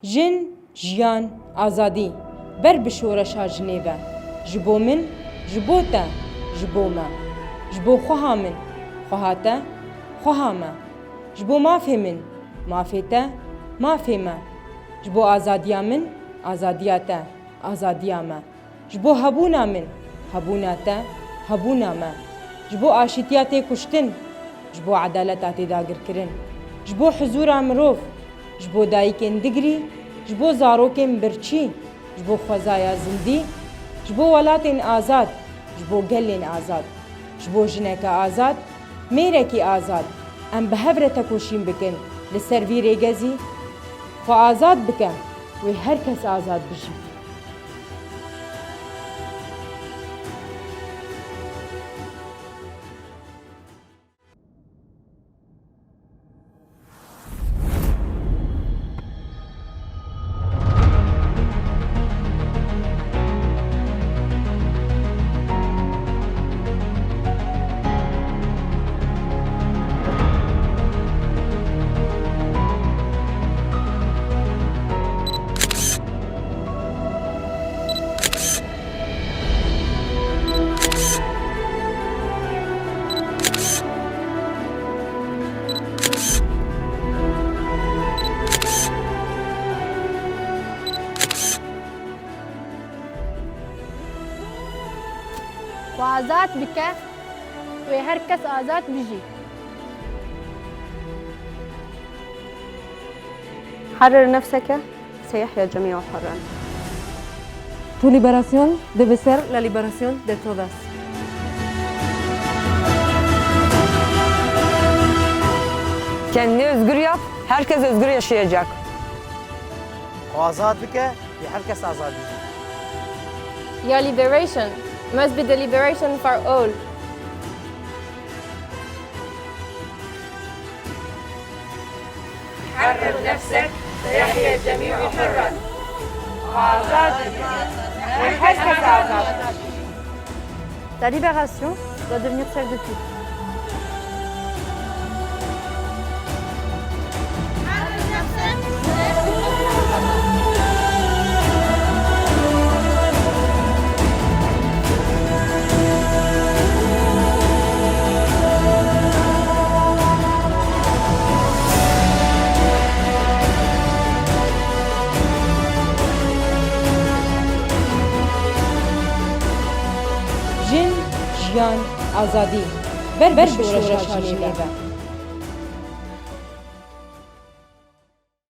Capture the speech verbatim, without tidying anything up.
Jin, jiyan, azadî, ber bi şoreşa jinê ve. Ji bo min, ji bo te, ji bo me. Ji bo xweha min, xweha te, xweha me. Ji bo mafê min, mafê te, mafê me. Ji bo azadiya min, azadiya te, azadiya me. Ji bo hebûna min, hebûna te, hebûna me. Ji bo aşîtiya tê kuştin, ji bo edaleta tê dagirkirin. Ji bo huzûra mirov, ji bo dayikên digrî, ji bo zarokên birçî, ji bo xwezaya zindî, ji bo welatên azad, ji bo gelên azad, ji bo jineke azad, mêrekî azad, em bi hev re tekoşîn bikin li ser vî rêgezî. Xwe azad bike, wê her kes azad bijî. Xwe azad bike, wê her kes azad bijî. حرر نفسك سيحيا الجميع حرا. Tu liberación debe ser la liberación de todas. Kendini özgür yap, herkes özgür yaşayacak. Azad bike, wê her kes azad bî. Your liberation must be the liberation for all. حرر نفسك سيحيا الجميع حرا. Azad, her kes azad. Ta libération doit devenir celle de tous. Jin, jiyan, azadî. Ber bi şoreşa jinê ve.